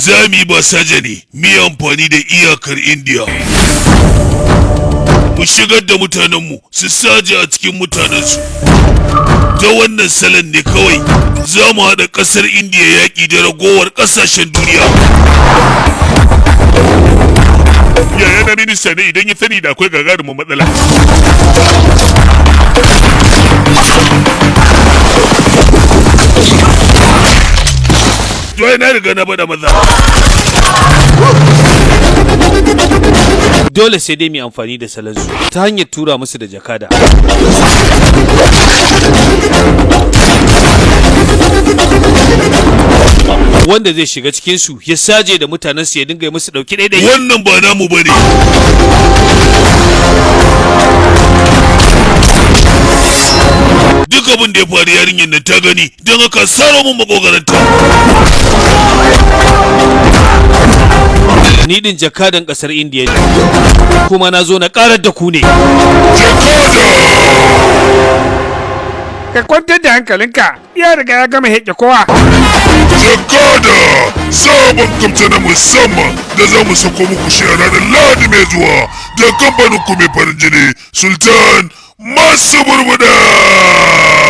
Za mu yi basaja ne, mu yi amfani da iyakar Indiya. Mu shigar da mutanenmu su saje a cikin mutanensu. Ta wannan salon ne kawai za mu haɗa ƙasar Indiya yaƙi da ragowar ƙasashen duniya. Yaya na minista ne, idan ya sani da akwai gagarumin matsala. To ai na riga na faɗa maza. Dole sai dai mu yi amfani da salonsu ta hanyar tura musu da jakada. Wanda zai shiga cikinsu ya saje da mutanensu ya dinga yi musu ɗauki ɗaiɗai. Wannan ba namu ba ne. Duk abin da ya faru yarinyar nan ta gani, don haka saro mun makogaranta. Ni din jakadan ƙasar Indiya ne, kuma na zo na ƙarar da ku ne. Ka kwantar da hankalinka, ya riga ya gama heƙe kowa. Jakada sabon kamta na musamman da za mu sako muku shi a ranar Lahadi mai zuwa da kamfanin ku mai farin jini Sultan Masu Burbuda.